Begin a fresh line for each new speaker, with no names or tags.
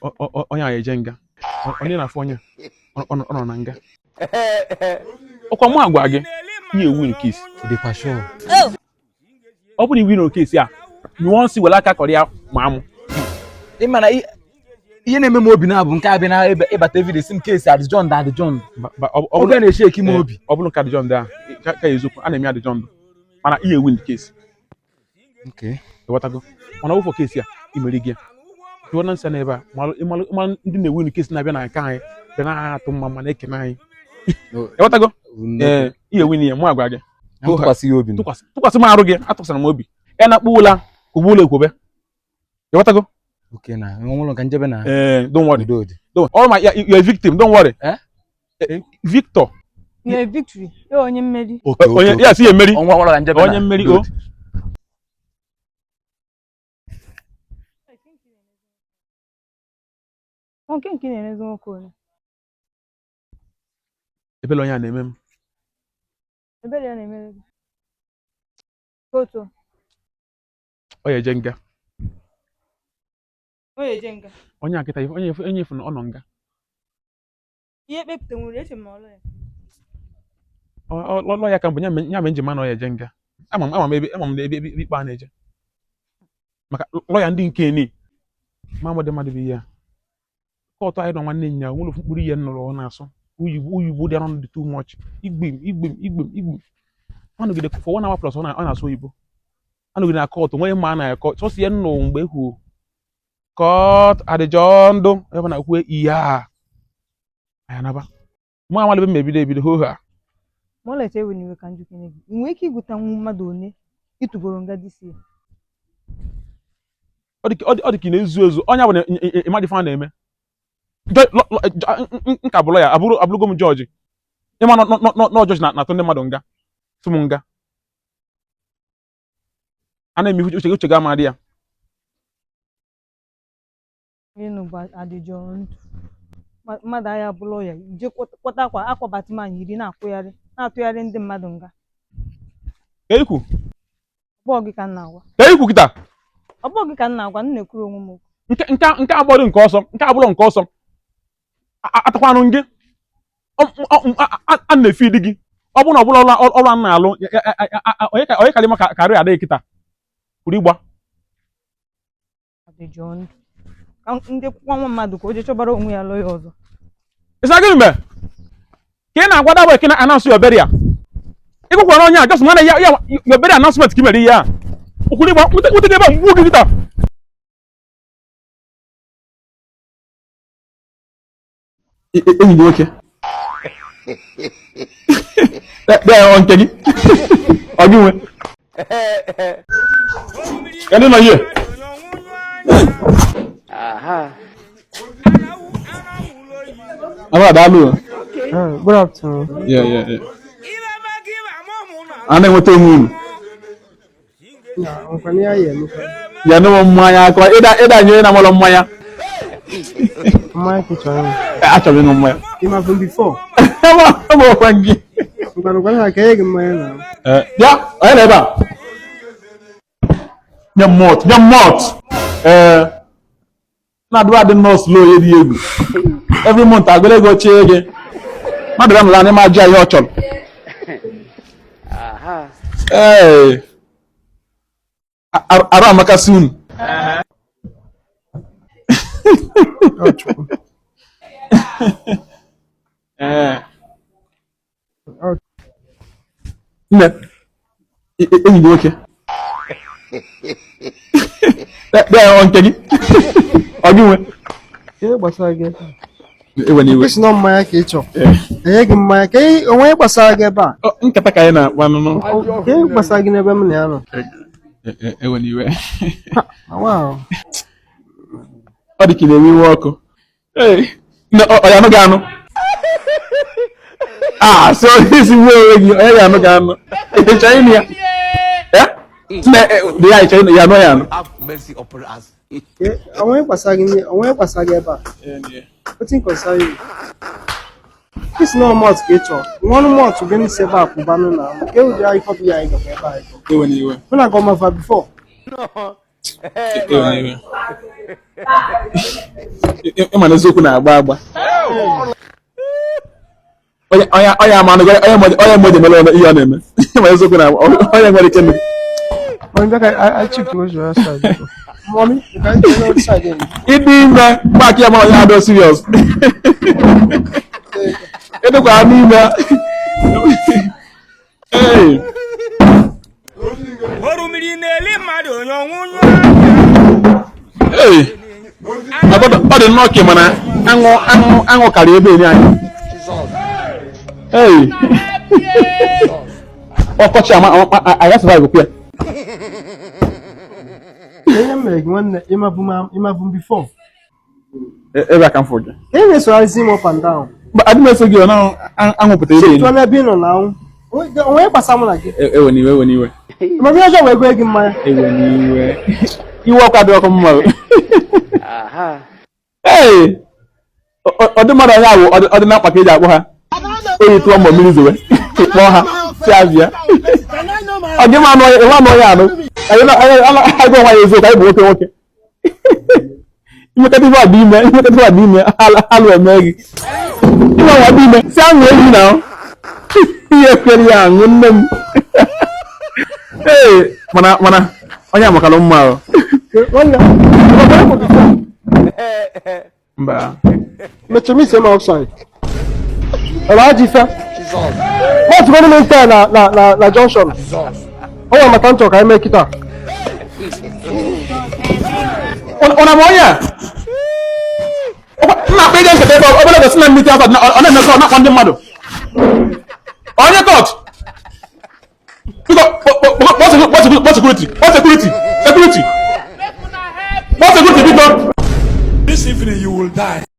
Onye a eje nga, onye na-afụ onye ọ nọ na nga. Ọkwa mụ agwa gị ihe win case.
Dịkwa sure?
Ọ bụrụ win case a, nyụọ nsị were aka kọrọ ya ma amụ.
Ị ma na ihe na-eme m obi na-abụ nke abịa na ịbata everyday si m case adjourned, adjourned. Oge na-eshake m obi.
Ọ bụrụ nke adjourned a ka eziokwu a na-eme adjourned, mana ihe win case. Ịghọtago? Mana ụfọ case a imeri gị jụọ na nsị n'ebe a, ịmalụ ndị na-ewin case na-abịa na nke anyị bịa na-atụ mma ma na-ekene anyị. Ịghọtago? Ee, ihe win ya, mụ agwa gị. Tụkwasị m arụ gị, atụkwasịra m obi. Ya na-akpụ ụla ugbo ụlọ ekwobe. Ịghọtago?
Okay, na nwụlọ ka njebe na.
Ee, don't worry. Don't worry. My, you're a victim, don't worry.
Eh?
Victor.
You're a victory. You're onye mmeri.
Okay,
onye ya si emeri.
Onye
mmeri o.
Nke nke na-emezi nwoke onye.
Ebele onye a na-eme m.
Ebele ya na-emere gị. Otu.
Ọ ya eje nga.
Ọ ya eje nga.
Onye akịta onye efu na ọ nọ nga.
Ihe kpepụta nwere eche m ọlụ ya.
Ọlụ ya ka mbụ ya me njem na ọ ya eje nga. Ama m ebe ama m ebe ikpe a na-eje. Maka lọya ndị nke ni. Ma mmadụ mmadụ bụ ihe a. Kọtụ anyị nọ nwanne nya nwere ofu mkpụrụ ihe nụrụ ọ na-asụ. Oyibo dị around too much. Igbim igbim igbim igbim. Anọgide for 1 hour plus ọ na-asụ oyibo. Anọgide na kọtụ nwee mma a na-akọ sọsọ ihe nnụ mgbe ekwu court adjourned ebe na-ekwu ihe a anyị anaba. Mụ amalebe m ebido ebido hoo ha.
Ma ọ leta ewe n'iwe ka njikere gị. Ị nwere ike ịgụtanwu mmadụ one ịtụgoro nga disi ya?
Ọ dị ka ị na-ezu ezu. Onye bụ na ịmadị ife a na-eme. Nka bụ lọya, abụrụgo m jọji. Ịma nọ jọji na-atụ ndị mmadụ nga. Tụ m nga. A na-eme uche uche ga amadị ya.
Ịnụ bụ adjourned. Mmadụ agha bụ lọya je kwọta akwa akwa Batman yiri na-akwụgharị na-atụgharị ndị mmadụ nga.
Ka ikwu?
Ọ gị ka m na-agwa.
Ka ikwu kịta?
Ọ bụ gị ka m na-agwa, m na-ekwuru onwe m okwu.
Nke agbọrọ nke ọsọ, nke abụrọ nke ọsọ. Atakwanụ gị. A na-efe di gị. Ọ bụrụ na ọ bụla ọrụ a na-alụ, onye karị maka karị adịghị kịta. Kwuru ịgba.
Adjourned. Ka ndị kwụkwa nwa mmadụ ka o jee chọbara onwe ya lọya ọzọ.
Ịsa gịnị mgbe? Ka ị na-agwa dabụ eke na-announce your burial. Ịgwakwara onye a just mana ya your burial announcement ka i mere ihe a. Okwuru ịgba nwute gị ebe a mgbu gị kịta. Enyi gị nwoke. Bịa nke gị. Ọ gị nwe. Kedụ nọ ihe? Aba daalụ.
Good afternoon.
Yeah, yeah, yeah. A na-enweta onwe unu. Ya nụọ mmanya akọ ịda nye na mọlọ mmanya.
Mmanya ka ị chọrọ ịṅụ?
Achọrọ ịṅụ mmanya.
Ị ma from before?
Ama ọkwa gị.
Ngwanụ gwana ha ka enye gị mmanya na.
Bịa, onye nọ ebe a? Nye m malt, nye m malt. Ee. Na-adịba adị nnọọ slow ya dị egwu. Every month agụrụ ego chie gị. Mmadụ ga nọrọ n'ime ajọ ihe ọ chọrọ. Ee. Arụ amaka si unu. Ee. Nne, enyi gị nwoke. Bịa nke gị. Ọ gị nwe.
Ihe gbasara gị ebe a?
Ewe n'iwe.
Isi na mmanya ka ị chọrọ. Enye gị mmanya ka onwe gbasara gị ebe a.
Nkata ka anyị na-akpa nụnụ.
Ka ihe gbasara gị n'ebe m na ya nọ.
Ewe n'iwe.
Wow.
Ọ dị ka ị na-ewe iwe ọkụ. Ee, ọ ya anụ gị anụ. Ah, so isi gbuo onwe gị, onye ga-anụ gị anụ. Ị chọrọ ịnụ ya? Nne, dị ya ị chọrọ ịnụ ya anụ ya anụ.
Onwe gbasara gị onwe gbasara gị ebe a. Wetin concern you? Isi na malt ka ị chọrọ. Nwa ọnụ malt gị n'isi ebe a kwụbanụ na ke ụdị ife ọbụla anyị gakwa ebe a ịkọ.
Ewe n'iwe.
Mụ na gị ọmafa before.
Ịma na eziokwu na-agba agba. Onye onye ama anụ onye mmadụ emere ihe ọ na-eme. Ịma eziokwu na onye nwere ike.
Mommy, bịa ka I shift to your side. Mommy, you can go outside then.
Ịdị ime gbaki ya ma onye adọ serious. Ịdịkwa n'ime. Ee.
Orumiri na-eli mmadụ onye ọnwụnyụ.
Ee. Ọ dị nnọọ ka mana aṅụ aṅụ aṅụ karịa ebe enyi anyị. Ee. Ọkọchị ama anyị survive kwa ya.
Ihe m mere gị, nwanne, ịmabụ m before.
Ebe a ka m fụrụ gị.
Ka ị na-esogharịzi m up and down.
Mba, adị m eso gị. Ọ na aṅụ pụta ebe enyi.
Tụọ n'ebe ị nọ na anwụ. Onwe gbasa mụ na gị.
Ewe n'iwe, ewe n'iwe.
Ịma ihe ọjọọ wee gụọ gị mmanya.
Ewe n'iwe. Iwe ọkụ adịghị ọkụ mma. Ee. Ọ dị mmadụ onye awụ ọ dị na mkpa ka eji akpọ ha. Oyi tụọ mbọ mmiri zowe. Kpọọ ha si abịa. Ọ dị mma anụ onye anụ onye anụ. Anyị anyị gwa nwa ya eziokwu, anyị bụ nwoke nwoke. Imekata ife a dị ime, imekata ife a dị ime, alụ eme gị. Ịma nwa dị ime, si aṅụ ehi na ihe kwere ya aṅụ nne m. Ee, mana onye amakalụ mma o.
Nwanne, ịmabụ m before.
Mba.
Mechie m ise m outside. Ọ bụ ajọ ife. Mọtụ gọọmenti nta na junction. Ọ nwere maka nchọ ka anyị mee kịta.
Ọ na-ama onye a? Nna akpa ije nketa ebe ọ bụla gosi na mmiri afọ ọ na-emekọ ọ na-akpọ ndị mmadụ. Onye court. Biko, kpọọ security, kpọọ security, security. Kpọọ security, biko.
This evening you will die.